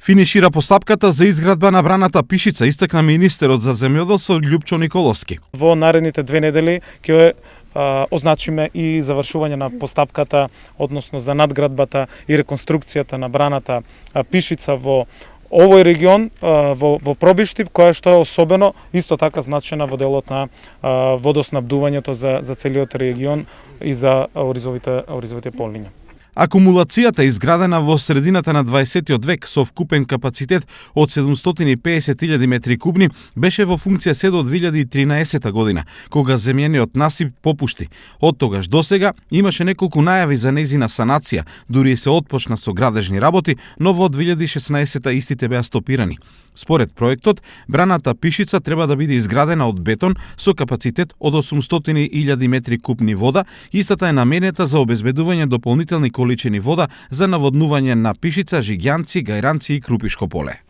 Финишира постапката за изградба на браната Пишица, истакна министерот за земјоделство Љупчо Николовски. Во наредните 2 недели ќе означиме и завршување на постапката, односно за надградбата и реконструкцијата на браната Пишица во овој регион, во Пробиштип, која што е особено исто така значена во делот на водоснабдувањето за целиот регион и за оризовите полиња. Акумулацијата изградена во средината на 20 век со вкупен капацитет од 750.000 метри кубни беше во функција се до 2013 година, кога земјениот насип попушти. Од тогаш до сега имаше неколку најави за нејзина санација, дури се отпочна со градежни работи, но во 2016 истите беа стопирани. Според проектот, браната Пишица треба да биде изградена од бетон со капацитет од 800.000 метри кубни вода, истата е наменета за обезбедување дополнителни количини вода за наводнување на Пишица, Жигјанци, Гајранци и Крупишко поле.